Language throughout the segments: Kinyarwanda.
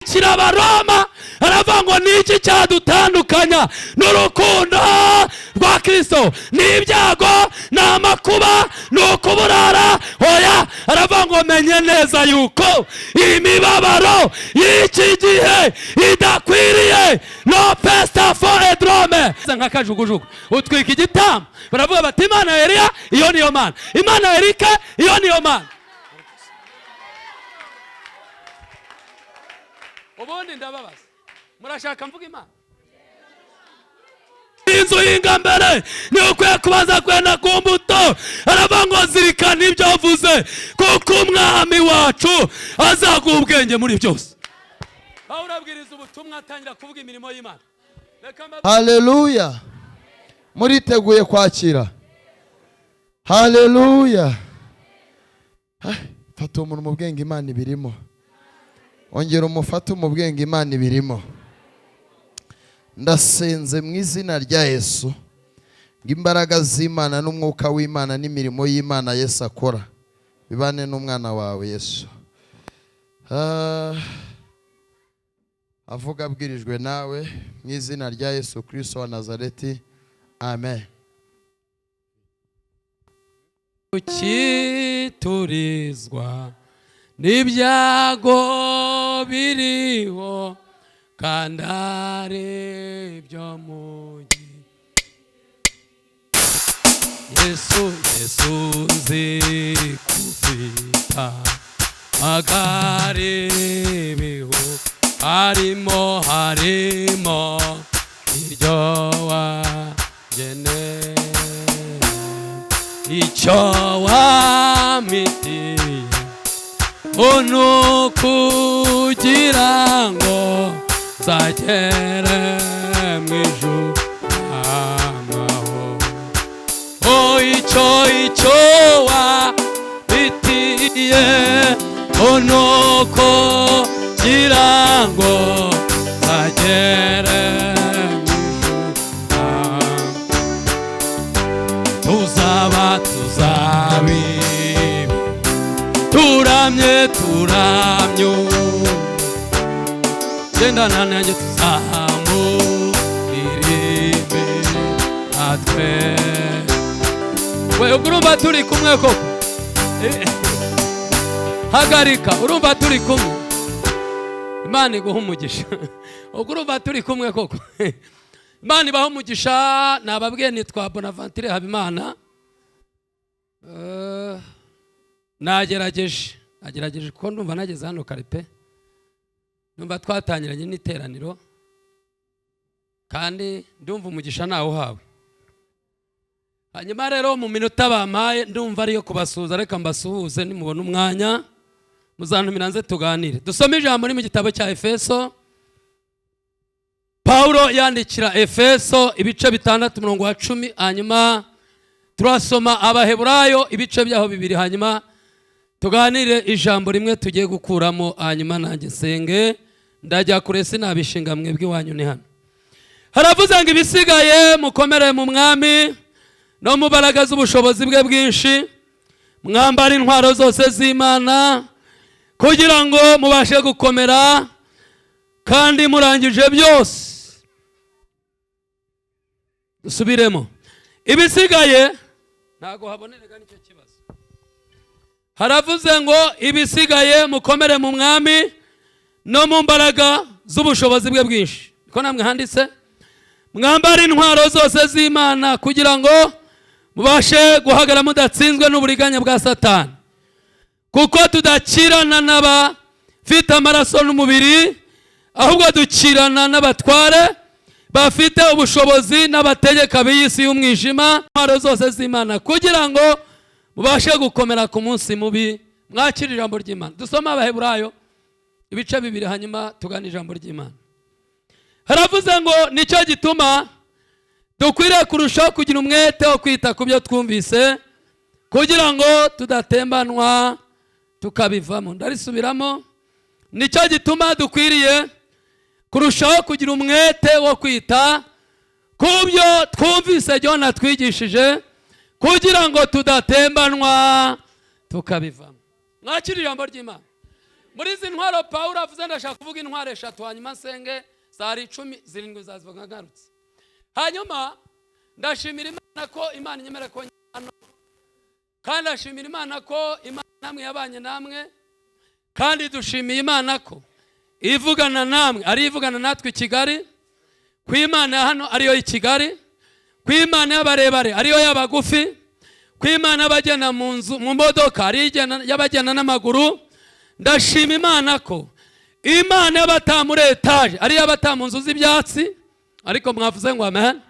Abaroma aravuga ngo ni iki cyadutandukanya n'urukundo rwa Kristo? Ni ibyago? Ni amakuba? Ni ukuburara? Oya. Aravuga ngo menye neza yuko imibabaro y'iki gihe idakwiriye no pesta for edrome. Nka kajugujugu utwika igitambo, baravuga bati: "Imana ya Eliya iyo niyo Mana, Imana ya Erika iyo niyo Mana." Ubundi ndababaza, murashaka mvuga Imana? Inzu y'ingambere niyo ukwiye kubaza kwenda ku mbuto. Aravuga ngo zirikana ibyo avuze, kuko Umwami wacu azaguha ubwenge muri byose. Aho urabwiriza ubutumwa, atangira kuvuga imirimo y'Imana. Reka Haleluya! Muriteguye kwakira? Haleluya! Fata umuntu mu bwenge, Imana ibirimo. Ongera umufate mu bwenge, Imana ibirimo. Ndasenze mu izina rya Yesu ngo imbaraga z'Imana n'umwuka w'Imana n'imirimo y'Imana Yesu akora bibane n'umwana wawe Yesu. Avuga abwirijwe nawe mu izina rya Yesu Kristo wa Nazareti, amen. Ukiturizwa n'ibyago biriho kandi ari byo mugi. Yesu, Yesu, nzi kufita magari ibihu harimo harimo iryo wagene icyo wamitiye unu kugira ngo nzagere mu ijuru amahoro. O icyo wamitiye unu kugira ngo nzagere mu ijuru tuzaba tuzabibi turamye turamye gendana nanjye tuzamuririmbe natwe. We, ubwo urumva turi kumwe koko? Hagarika, urumva turi kumwe? Imana iguha umugisha. Ubwo urumva turi kumwe koko? Imana ibaha umugisha. Nababwiye, nitwa Bonaventure Habimana. Nagerageje kuko ndumva nageze hano kare pe. Ndumva twatangiranye n'iteraniro kandi ndumva umugisha nawuhawe. Hanyuma rero mu minota bampaye ndumva ariyo kubasuhuza. Reka mbasuhuze, nimubona umwanya muzantumira nze tuganire. Dusome ijambo ni mu gitabo cya Efeso. Pawulo yandikira Efeso ibice 6, umurongo wa 10. Hanyuma turasoma Abaheburayo ibice byaho 2, hanyuma tuganire ijambo rimwe tugiye gukuramo, hanyuma nanjye nsenge. Ndajya kure sinabishinga, mwebwe iwanyu ni hano. Haravuze ngo: "Ibisigaye mukomere mu Mwami no mu mbaraga z'ubushobozi bwe bwinshi, mwambara intwaro zose z'Imana kugira ngo mubashe gukomera kandi murangije byose." Dusubiremo: ibisigaye, ntabwo habonerega nicyo kibazo. Haravuze ngo: "Ibisigaye mukomere mu Mwami no mu mbaraga z'ubushobozi bwe bwinshi." Niko namwe handitse? "Mwambare intwaro zose z'Imana kugira ngo mubashe guhagarara mudatsinzwe n'uburiganya bwa Satani, kuko tudakirana n'abafite amaraso n'umubiri, ahubwo dukirana n'abatware bafite ubushobozi n'abategeka b'iyi si y'umwijima." Intwaro zose z'Imana kugira ngo mubashe gukomera ku munsi mubi. Mwakire ijambo ry'Imana. Dusome Abaheburayo ibice 2, hanyuma tugane ijambo ry'Imana. Haravuze ngo: "Nicyo gituma dukwiriye kurushaho kugira umwete wo kwita ku byo twumvise, kugira ngo tudatembanwa tukabivamo." Ndarisubiramo: nicyo gituma dukwiriye kurushaho kugira umwete wo kwita ku byo twumvise Jona twigishije, kugira ngo tudatembanwa tukabivamo. Mwakire ijambo ry'Imana. Muri izi ntwaro Pawulo avuze, ndashaka kuvuga intwaro eshatu, hanyuma nsenge. Zari 10, zirindwi zazivuga ngarutse. Hanyuma ndashimira Imana ko Imana inyemera ko hano, kandi ndashimira Imana ko Imana namwe yabanye namwe, kandi dushimiye Imana ko ivugana namwe ari ivugana natwe i Kigali, ku Imana ya hano ariyo i Kigali, ku Imana y'abarebare ariyo y'abagufi, ku Imana y'abagenda mu nzu mu modoka ariyo y'abagenda n'amaguru. Ndashima Imana ko Imana y'abataha muri etaje ariyo y'abataha mu nzu z'ibyatsi. Ariko mwavuze ngo amen.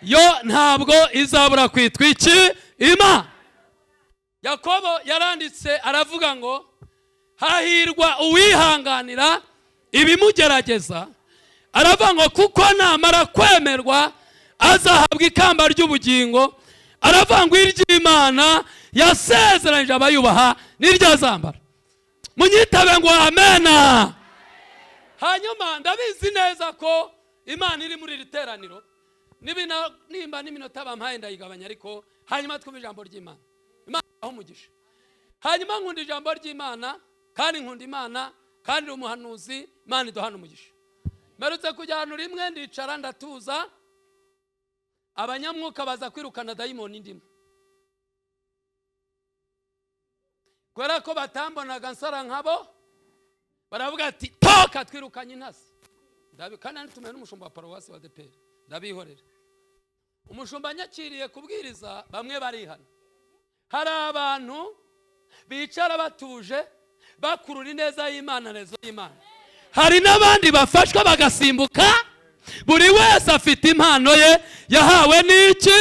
Yo ntabwo izabura kwitwa iki? Imana. Yakobo yaranditse aravuga ngo hahirwa uwihanganira ibimugerageza, aravuga ngo kuko namara kwemerwa azahabwa ikamba ry'ubugingo, aravuga ngo iry'Imana yasezeranyije abayubaha niryo azambara. Munyitabe ngo amena. Hanyuma ndabizi neza ko Imana iri muri iri teraniro, nimba n'iminota bampaye ndayigabanya, ariko hanyuma twumve ijambo ry'Imana. Imana aho umugisha. Hanyuma nkunda ijambo ry'Imana, kandi nkunda Imana, kandi umuhanuzi. Imana iduhana umugisha. Mperutse kujya ahantu rimwe, ndicara ndatuza, abanyamwuka baza kwirukana dayimoni ndimo, kubera ko batambonaga nsara nkabo, baravuga ati toka twirukanye intasi. Kandi nitumiwe n'umushumba wa paruwasi wa ADEPR, ndabihorera. Umushumba anyakiriye kubwiriza, bamwe barihana. Hari abantu bicara batuje bakurura ineza y'Imana, rezo y'Imana. Hari n'abandi bafashwa bagasimbuka. Buri wese afite impano ye yahawe n'iki?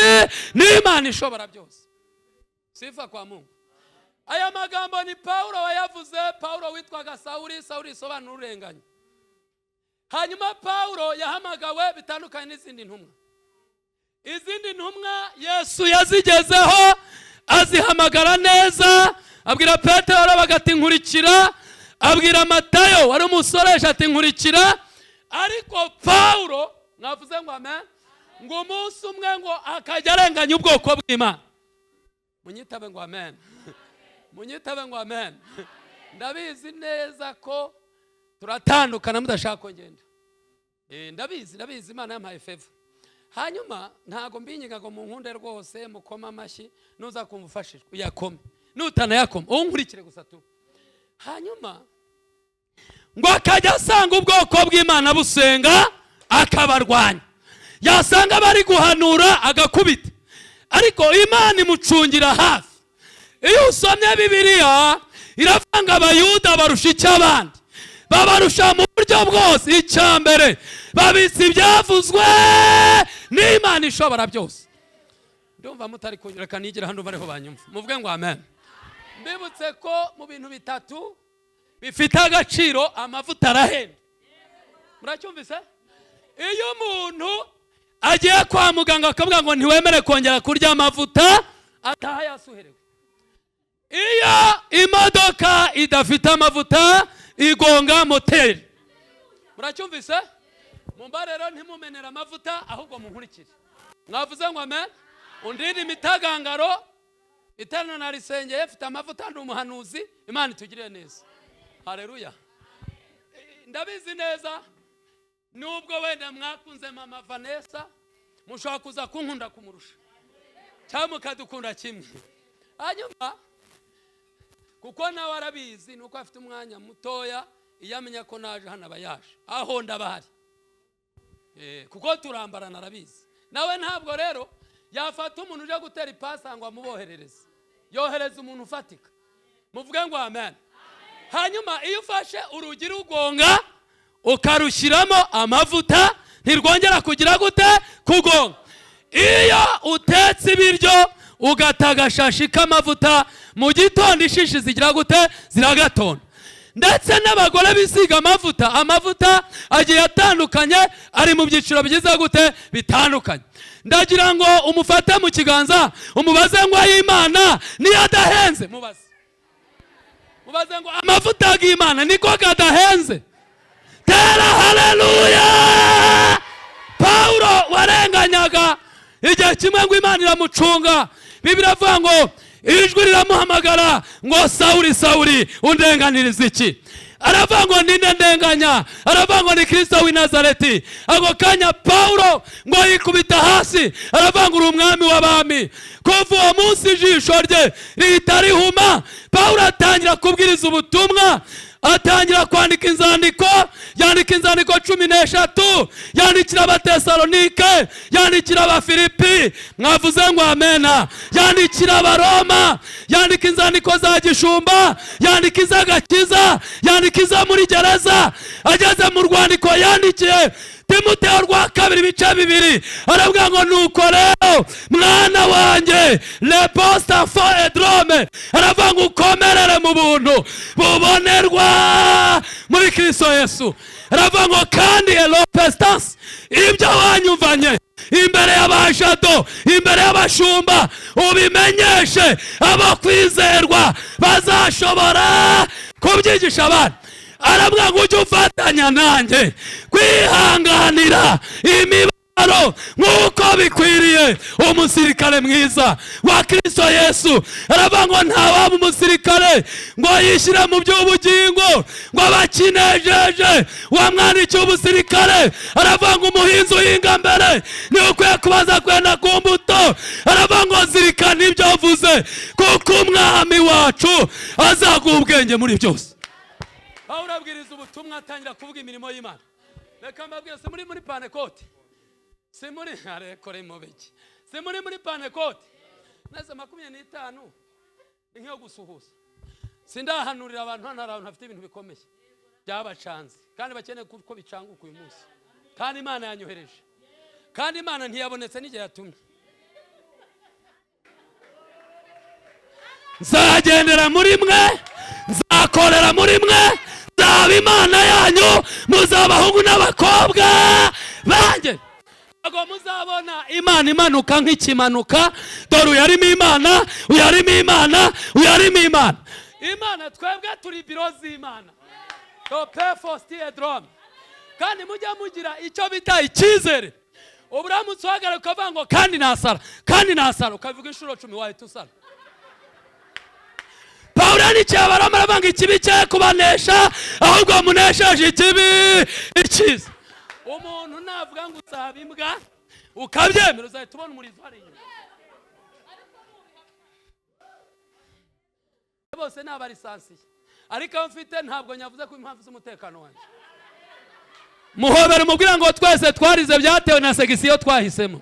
N'Imana ishobora byose. Sifa kwa Mungu. Aya magambo ni Paulo wayavuze. Paulo witwaga Sauli, Sauli isobanura urenganya. Hanyuma Paulo yahamagawe bitandukanye n'izindi ntumwa. Izindi ntumwa Yesu yazigezeho azihamagara neza, abwira Petero aravuga ati nkurikira, abwira Matayo wari umusoresha ati nkurikira. Ariko Paulo mwavuze ngo amen, ngo umunsi umwe ngo akajya arenganya ubwoko bw'Imana. Munyitabe ngo amen. Munyitabe ngo amen. Ndabizi neza ko turatandukana mudashaka ko ngenda. Ndabizi Imana yampaye favor. Hanyuma ntago mbinyiga ngo munkunde rwose, mukoma amashyi, nuza kumva ufashijwe uyakome, nutanayakoma unkurikire gusa tu. Hanyuma ngo akajya asanga ubwoko bw'Imana busenga akabarwanya, yasanga bari guhanura agakubita, ariko Imana imucungira hafi. Iyo usomye Bibiliya iravanga Abayuda barusha icy'abandi, babarusha mu buryo bwose. Icya mbere babitse ibyavuzwe n'Imana ishobora byose. Ndumva mutari kunyureka, nigira hano bariho banyumva, muvuge ngo amen. Mbibutse ko mu bintu bitatu bifite agaciro amavuta arahenda. Muracyumvise? Iyo umuntu agiye kwa muganga akavuga ngo ntiwemere kongera kurya amavuta, ataha yasuherewe. Iyo imodoka idafite amavuta igonga moteri. Muracyumvise? Mumba rero ntimumenera amavuta, ahubwo munkurikire. Mwavuze ngo amen. Undinde imitagangaro, iterano narisengeye mfite amavuta, ndi umuhanuzi. Imana itugirire neza. Haleluya. Ndabizi neza nubwo wenda mwakunze mama Vanessa, mushobora kuza kunkunda kumurusha, cyangwa mukadukunda kimwe. Hanyuma kuko nawe arabizi nuko afite umwanya mutoya, iyo amenya ko naje hano aba yaje, aho ndabahari, kuko turambarana arabizi. Nawe ntabwo rero yafata umuntu uje gutera ipasi ngo amuboherereze, yohereza umuntu ufatika. Muvuge ngo amen. Hanyuma iyo ufashe urugi rugonga ukarushyiramo amavuta, ntirwongera kugira gute? Kugonga. Iyo utetse ibiryo ugata agashashi k'amavuta, mu gitondo ishishi zigira gute? Ziragatonda. Ndetse n'abagore bisiga amavuta, amavuta agiye atandukanye, ari mu byiciro byiza gute? Bitandukanye. Ndagira ngo umufate mu kiganza umubaze ngo ay'Imana niyo adahenze. Mubaze ngo amavuta y'Imana niko kadahenze. Tera haleluya. Paulo warenganyaga igihe kimwe ngo Imana iramucunga. Bibiliya iravuga ngo ijwi riramuhamagara ngo Sauli, Sauli undenganiriza iki? Aravuga ngo ninde ndenganya? Aravuga ngo ni Kristo w'i Nazareti. Ako kanya Pawulo ngo yikubita hasi, aravuga ngo uri umwami w'abami. Kuva uwo munsi ijisho rye rihita rihuma. Pawulo atangira kubwiriza ubutumwa, atangira kwandika inzandiko, yandika inzandiko 13, yandikira Abatesalonike, yandikira Abafilipi, mwavuze ngo amena, yandikira Abaroma, yandika inzandiko za gishumba, yandika iz'agakiza, yandika izo muri gereza. Ageze mu rwandiko yandikiye Timoteyo rwa kabiri ibice 2, aravuga ngo nuko rero mwana wanjye leposta fo edrome, aravuga ngo ukomerere mu buntu bubonerwa muri Kristo Yesu. Aravuga ngo kandi elopestance, ibyo wanyumvanye imbere y'abajado, imbere y'abashumba, ubimenyeshe abakwizerwa bazashobora kubyigisha abana. Aravuga ngo ujye ufatanya nanjye kwihanganira imibabaro nk'uko bikwiriye umusirikare mwiza wa Kristo Yesu. Aravuga ngo ntawaba umusirikare ngo yishyire mu by'ubugingo ngo abakinejeje wamwandikiye umusirikare. Aravuga ngo umuhinzi uhinga mbere niwe ukwiye kubaza kwenda ku mbuto. Aravuga ngo zirikana ibyo avuze, kuko umwami wacu azaguha ubwenge muri byose. Pawulo abwiriza ubutumwa, atangira kuvuga imirimo y'Imana. Reka mbabwire, si muri Pantekote, si muri arekore mubiki, si muri Pantekote neza 25 ni nk'iyo gusuhuza. Sindahanurira abantu hano, hari abantu bafite ibintu bikomeye byabacanze kandi bakeneye ko bicanguka uyu munsi, kandi Imana yanyohereje, kandi Imana ntiyabonetse n'igihe yatumye. Nzagendera muri mwe, nzakorera muri mwe, nzaba Imana yanyu, muzaba abahungu n'abakobwa banjye. Ntabwo muzabona Imana imanuka nk'ikimanuka. Dore uyu arimo Imana, uyu arimo Imana, uyu arimo Imana. Imana twebwe turi biro z'Imana. Kandi mujya mugira icyo bita icyizere. Uburamutse uhagarara ukavuga ngo kandi nasara, kandi nasara, ukavuga inshuro 10 wahita usara. Pawulo yandikiye Abaroma aravuga ngo ikibi cye kubanesha, ahubwo munesheje ikibi icyiza. Umuntu navuga ngo uzaba imbwa ukabyemera, uzahita ubona umurizo hari inyuma. Bose ni abarisansiye, ariko aho mfite ntabwo nyavuze ku impamvu z'umutekano wanjye. Muhobera umubwira ngo twese twarize byatewe na segisiyo twahisemo.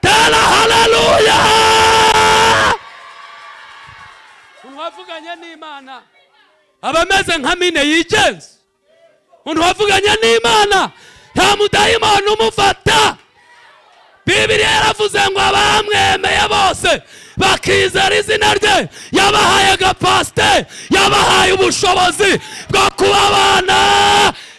Tera haleluya! Umuntu wavuganye n'Imana aba ameze nka mine yigenza. Umuntu wavuganye n'Imana nta mudayimoni umufata. Bibiliya yaravuze ngo abamwemeye bose bakizera izina rye, yabahaye agapasite, yabahaye ubushobozi bwo kuba abana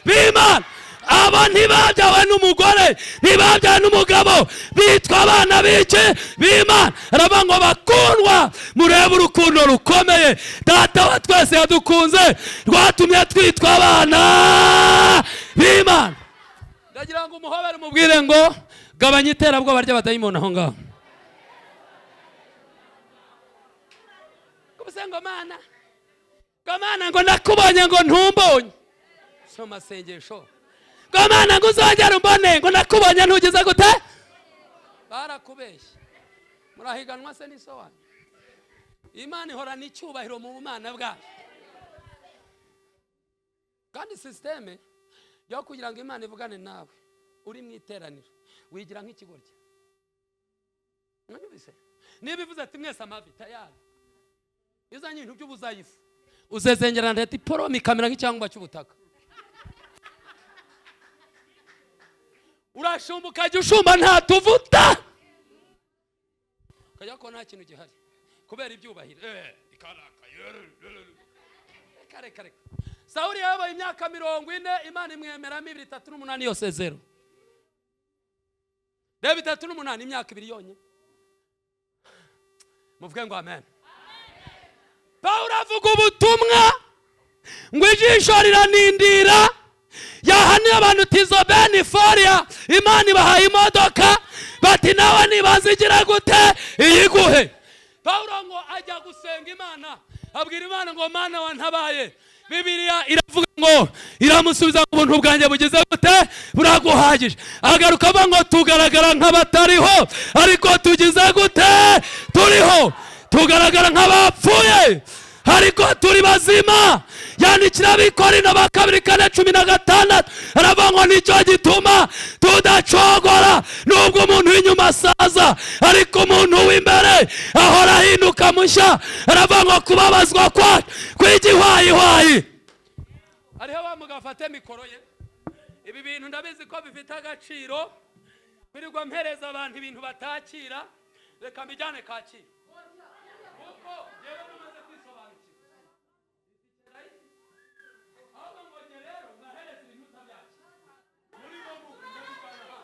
b'Imana. Aba ntibabyawe n'umugore, ntibabyawe n'umugabo, bitwa abana b'iki? B'Imana. Aravuga ngo bakundwa, murebe urukundo rukomeye Data wa twese yadukunze, rwatumye twitwa abana b'Imana. Ndagira ngo umuhobere umubwire ngo gabanya iterabwoba ry'abadayimoni aho ngaho. Kubuze ngo Mana, ngo Mana ngo nakubonye ngo ntumbonye. So masengesho. Ngo Mana ngo uzongere umbone ngo nakubonye ntugeze gute? Barakubeshye. Murahiganwa se n'iso wanyu. Imana ihorana icyubahiro mu bumana bwayo. Kandi systeme yo kugira ngo Imana ivugane nawe uri mu iteraniro wigira nk'ikigoryi. Mwanyumvise? Niba ivuze ati mwese amavi tayari, izanye ibintu by'ubuzayifu, uzezengerana ati poromi kamera nk'icyangwa cy'ubutaka. Urashumba ukajya ushumba nta tuvuta, ukajya ko nta kintu gihari kubera ibyubahiro. Reka reka. Sawuli yabaye imyaka 40, Imana imwemeramo 238 yose zero. Reba 38 imyaka 2 yonyine. Muvuge ngo amen. Pawulo avuga ubutumwa ngo ijisho riranindira, yahaniye abantu tizobeni foria, Imana ibahaye imodoka, bati nawe nibazigira gute iyiguhe. Pawulo ngo ajya gusenga Imana, abwira Imana ngo Mana wantabaye. Bibiliya iravuga ngo iramusubiza ngo ubuntu bwanjye bugize gute? Buraguhagije. Agaruka avuga ngo tugaragara nk'abatariho ariko tugize gute? Turiho. Tugaragara nk'abapfuye ariko turi bazima. Yandikira Abakorinto ba kabiri 4:16 aravuga ngo nicyo gituma tudacogora, nubwo umuntu w'inyuma asaza ariko umuntu w'imbere ahora ahinduka mushya. Aravuga ngo kubabazwa kwacu kw'igihwayihwayi. Hariho wa mugabo afate mikoro ye. Ibi bintu ndabizi ko bifite agaciro, birirwa mpereza abantu ibintu batakira, reka mbijyane Kacyiru kuko yewe namaze kwisobanukirwa. Ahubwo ngo njye rero mwahereza ibintu utabyakira muri bo ndabivana hano.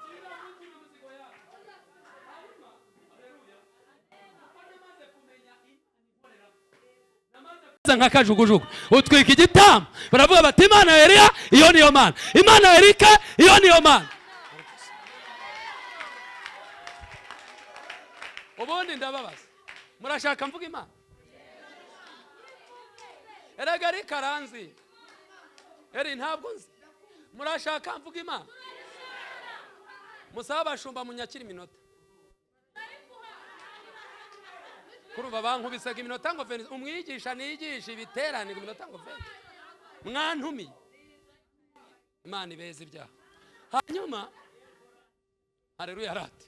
Kila mtu na mzigo yake. Hanyuma haleluya, kuko namaze kumenya Imana inkorera, namaze nka kajugujugu utwika igitambo. Baravuga bati Imana ya Eliya iyo niyo Mana, Imana ya Erika iyo niyo Mana. Ubundi ndababaza, murashaka mvuga Imana? Erega Erika aranzi, Eri ntabwo nzi. Murashaka mvuga Imana? Musaba abashumba munyakira iminota. Kurumva bankubisaga iminota ngo Venise umwigisha niyigisha ibiterane iminota ngo Venise mwantumiye. Imana ibeza ibyaha. Hanyuma haleluya rati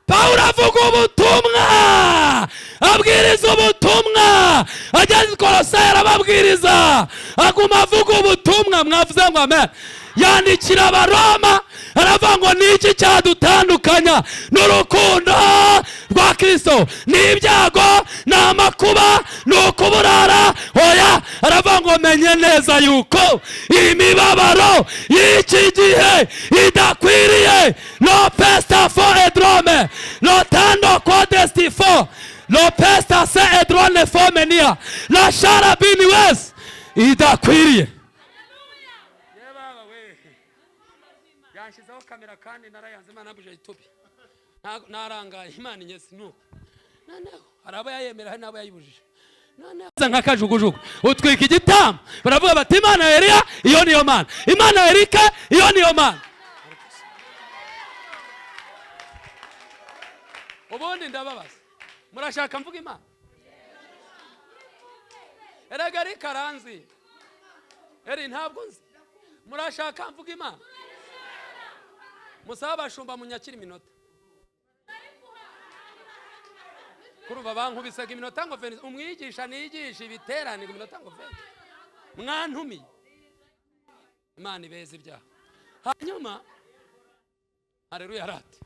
Pawulo avuga ubutumwa, abwiriza ubutumwa, ageze i Kolosayi arababwiriza, aguma avuga ubutumwa. Mwavuze ngo amen. Yandikira Abaroma aravuga ngo niki cyadutandukanya n'urukundo rwa Kristo? Ni ibyago, ni amakuba, ni ukuburara? Oya. Aravuga ngo menye neza yuko imibabaro y'iki gihe idakwiriye. Lo pesta fo edrome lo tando kodestifo lo pesta se edrone fo menia la sharabini wes idakwiriye. Yanshyizeho kamera kandi narayanze, Imana nabuje itubi narangaye. Imana inyesi nuko noneho hari abo yayemera hari n'abo yayibujije. Noneho nka kajugujugu utwika igitambo. Baravuga bati Imana ya Eliya iyo niyo Mana, Imana ya Erika iyo niyo Mana. Ubundi ndababaza, murashaka mvuga Imana? Erega Erika aranzi, Eri ntabwo nzi. Murashaka mvuga Imana? Musaba abashumba munyakira iminota. Kurumva bankubisaga iminota ngo Venise umwigisha niyigisha ibiterane iminota ngo Venise mwantumiye. Imana ibeza ibyaha. Hanyuma haleluya rati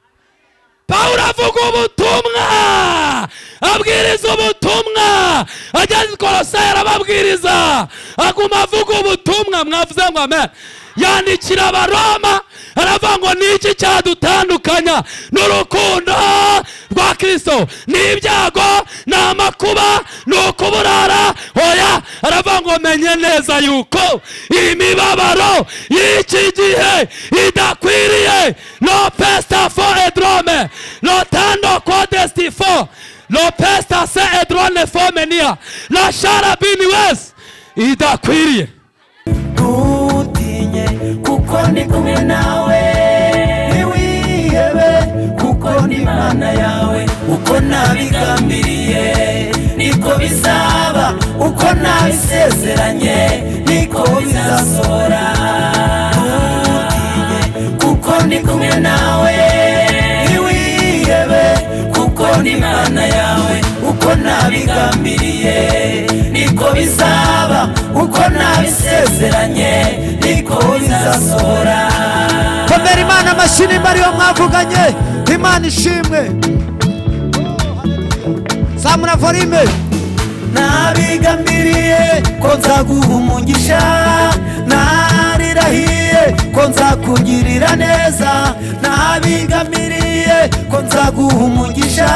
Pawulo avuga ubutumwa, abwiriza ubutumwa, ageze i Kolosayi arababwiriza, aguma avuga ubutumwa. Mwavuze ngo amen. Yandikira Abaroma aravuga ngo niki cyadutandukanya n'urukundo rwa Kristo? Ni ibyago, ni amakuba, ni ukuburara? Oya. Aravuga ngo menye neza yuko imibabaro y'iki gihe idakwiriye. Lo pesta fo edrome lo tando kodestifo lo pesta se edrone fo menia la sharabini wes idakwiriye. Ntutinye kuko ndi kumwe nawe, ntiwihebe kuko ndi Imana yawe. Uko nabigambiriye niko bizaba, uko nabisezeranye niko bizasohora. Ntutinye kuko ndi kumwe nawe, ntiwihebe kuko ndi Imana yawe. Uko nabigambiriye niko bizaba, uko nabisezeranye niko bizasohora. Komera Imana amashyi nimba ariyo mwavuganye. Imana ishimwe. Zamura volume. Nabigambiriye ko nzaguha umugisha, narirahiye ko nzakugirira neza. Nabigambiriye ko nzaguha umugisha,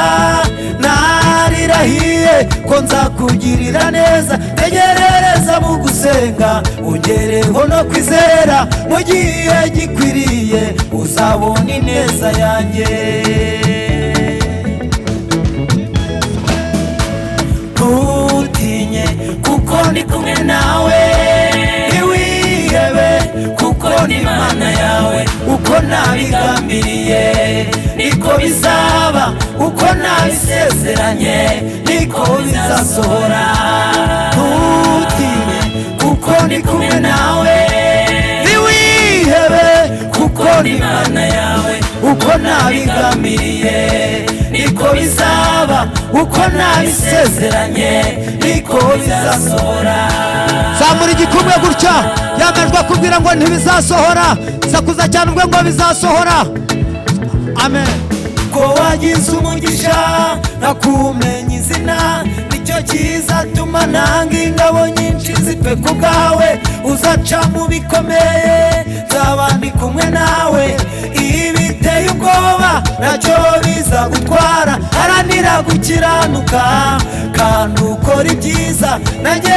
narirahiye ko nzakugirira neza. Tegerereza mu gusenga ungereho no kwizera, mu gihe gikwiriye uzabona ineza yanjye. Kuko ndi kumwe nawe. Ntiwihebe, kuko ni Imana yawe. Uko nabigambiriye niko bizaba, uko nabisezeranye niko bizasohora. Ntutinye, kuko ndi kumwe nawe. Ntiwihebe, kuko ni Imana yawe. Uko nabigambiriye niko bizaba, uko nabisezeranye niko bizasohora. Zamura igikumwe gutya, yamajwi akubwira ngo ntibizasohora. Sakuza cyane ubwe ngo bizasohora. Amen. Ko wagize umugisha nakumenya izina, nicyo kizatuma nanga ingabo nyinshi zipfe ku bwawe. Uzaca mu bikomeye, nzaba ndi kumwe nawe. Ibiteye ubwoba nacyo bizagutwara. Haranira gukiranuka kandi ukora ibyiza, nanjye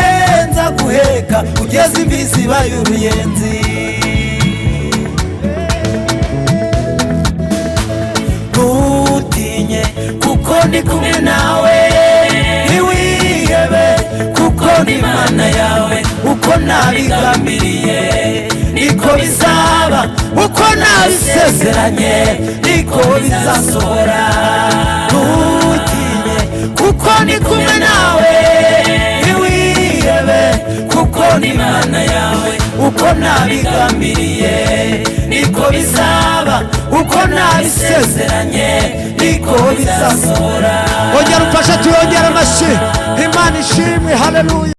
nza guheka ugeze imvi zibaye uruyenzi. Ntutinye, kuko ndi kumwe nawe. Ntiwihebe, kuko ni Imana yawe. Uko nabigambiriye niko bizaba, uko nabisezeranye niko bizasohora. Ntutinye, kuko ndi kumwe nawe. Ntiwihebe, kuko ni Imana yawe. Uko nabigambiriye niko bizaba, uko nabisezeranye niko bizasohora. Ongera umfashe tuyongere amashyi. Imana ishimwe, haleluya.